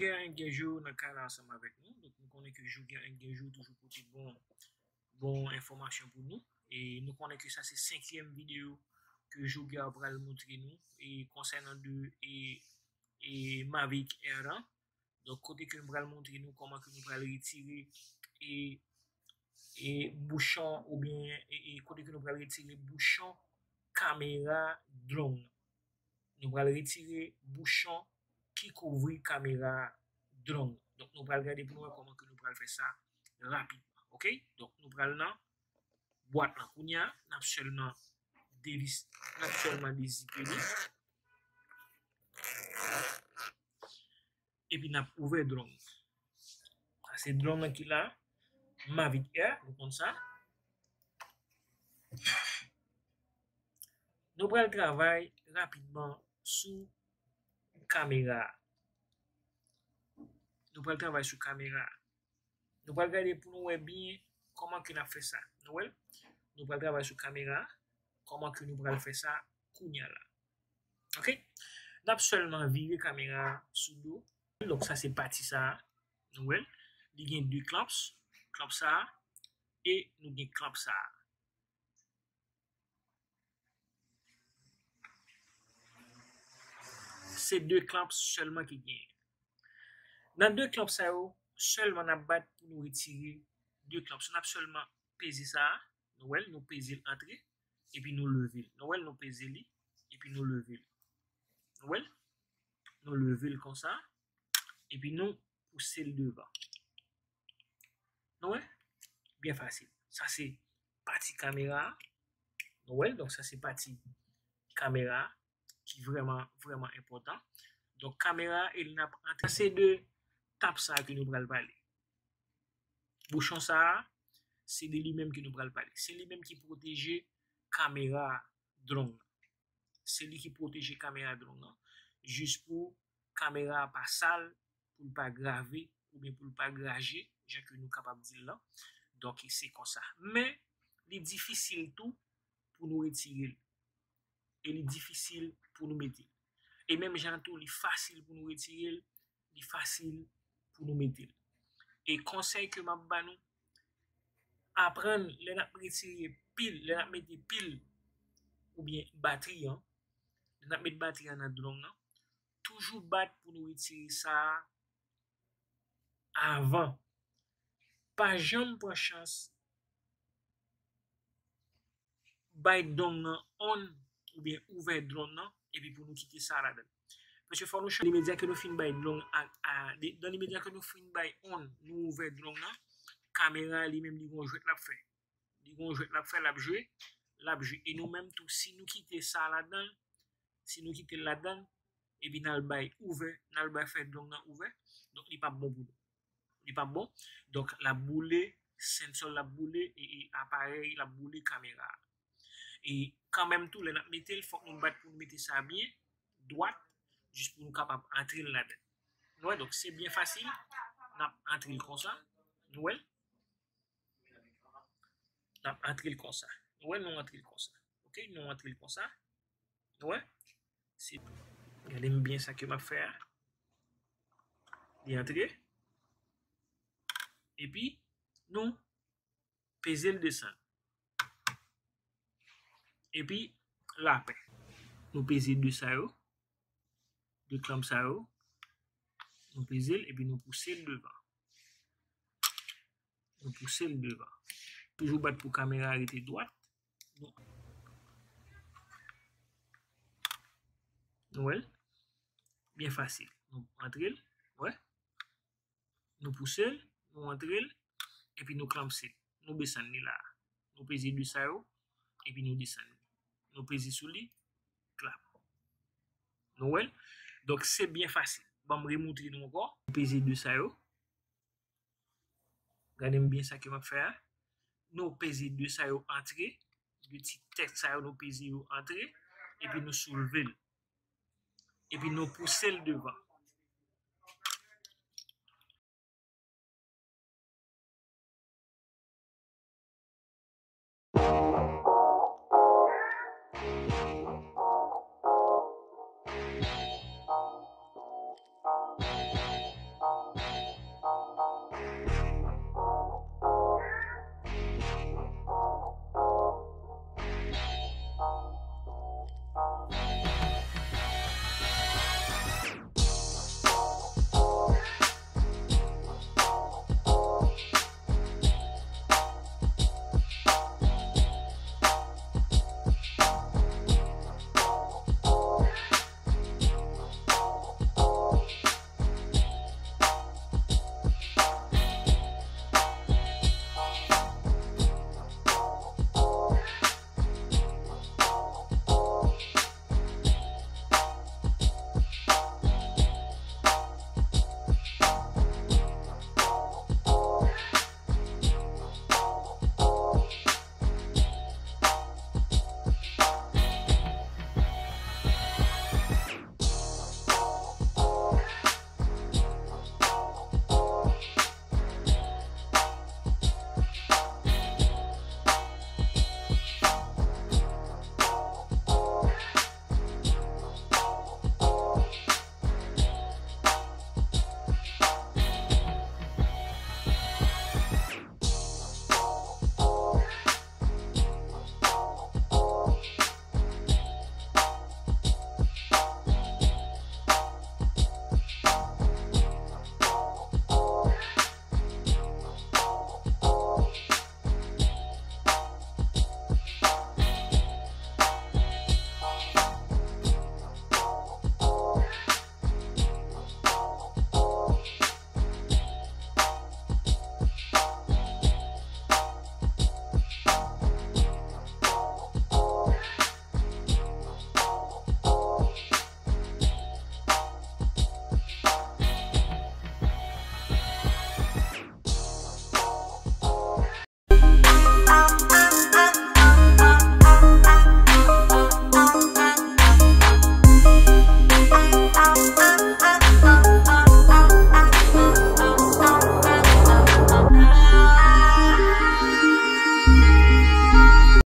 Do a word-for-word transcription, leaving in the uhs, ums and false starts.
Joker Engenjo nan kay la ansanm avèk nou. Donk, nou konnen ke Joker Engenjo toujou pote bon, bon enfòmasyon pou nou. E nou konnen ke sa se senkyèm videyo ke Joker pral montre nou e konsènan de e, e Mavic Air lan. Donk, kote ke nou pral montre nou kòman ke nou pral retire e, e bouchon oubyen e, e kote ke nou pral retire bouchon kamera drone nan. Nou pral retire bouchon ki kouvri kamera drone nan. Donk, nou pral gade pou nou wè kòman ke nou pral fè sa rapidman. Oke? Donk, nou pral nan bwat lan kounye a, n ap sèlman devis, n ap sèlman dezipe li. Epi n ap ouvè drone. Sa se drone lan ki la, Mavic Air, nou konn sa. Nou pral travay rapidman sou kamera a. Nou pral travay sou kamera a. Nou pral gade pou nou wè byen kòman ke n ap fè sa. Nou wè l? Nou pral travay sou kamera a, kòman ke nou pral fè sa kounye a la. Oke? N ap sèlman vire kamera a sou do. Donk, sa se pati sa a. Nou wè l? Li gen de clamps, clamp sa a, e nou gen clamp sa a. Se de clamps sèlman ki genyen. Nan de clamps sa yo, sèlman n ap bat pou nou retire de clamps. N ap sèlman peze sa a, nou wè l, nou peze l antre, epi nou leve l. Nou wè l, nou peze li, epi nou leve l. Nou wè l? Nou leve l konsa, epi nou pouse l devan. Nou wè? Byen fasil. Sa se pati kamera a. Nou wè l? Donk, sa se pati kamera a ki vrèman, vrèman enpòtan. Donk, kamera a, e l n ap antre. Sa se de tap sa a ke nou pral pale. Bouchon sa a, se de li menm ke nou pral pale. Se li menm ki pwoteje kamera drone nan. Se li ki pwoteje kamera drone nan. Jis pou kamera a pa sal, pou l pa grave, oubyen pou l pa graje, jan ke nou kapab di l lan. Donk, se konsa. Men, li difisil tou pou nou retire l. E li difisil pou nou mete l. E menm jan tou, li fasil pou nou retire l, li fasil pou nou mete l. E konsèy ke m ap ba nou, aprann lè n ap retire pil, lè n ap mete pil oubyen batri an, lè n ap met batri an nan drone nan, toujou bat pou nou retire sa a avan. Pa janm pran chans bay drone nan on oubyen ouvè drone nan, epi pou nou kite sa ladan. Paske fò nou chanje imedya ke nou fin bay drone a, a, de, dan imedya ke nou fin bay on, nou ouvè drone nan, kamera li menm li gon jwèt l ap fè. Li gon jwèt l ap fè, l ap jwe, l ap jwe. E nou menm tou, si nou kite sa ladan, si nou kite l ladan, epi n al bay ouvè, n al bay fè drone nan ouvè, donk li p ap bon pou nou. Li p ap bon. Donk, l ap boule, sensò l ap boule, e, e aparèy l ap boule kamera a. E kanmenm tou, lè n ap mete l, fòk nou bat pou nou mete sa byen, dwat, jis pou nou kapab antre l ladan. Nou wè, donk, se byen fasil, n ap antre l konsa, nou wè l? N ap antre l konsa. Nou wè, nou antre l konsa. Oke, nou antre l konsa. Nou wè? Se, gade m byen sa ke m ap fè a. Li antre. Epi, nou peze l desann. Epi, lapè. Nou peze de sa yo. De clamp sa yo. Nou peze l, epi nou pouse l devan. Nou pouse l devan. Toujou bat pou kamera a rete dwat. Nou, nou wè l? Byen fasil. Nou antre l, wè. Nou pouse l, nou antre l, epi nou klamse l. Nou desann li la. Nou peze de sa yo, epi nou desann li. Nou peze sou li, klap. Nou wè l? Donk, se byen fasil. Ban m remoutre nou ankò. Peze de sa yo. Gade m byen sa ke m ap fè a. Nou peze de sa yo antre. De ti tèt sa yo, nou peze yo antre. Epi nou soulve l. Epi nou pouse l devan.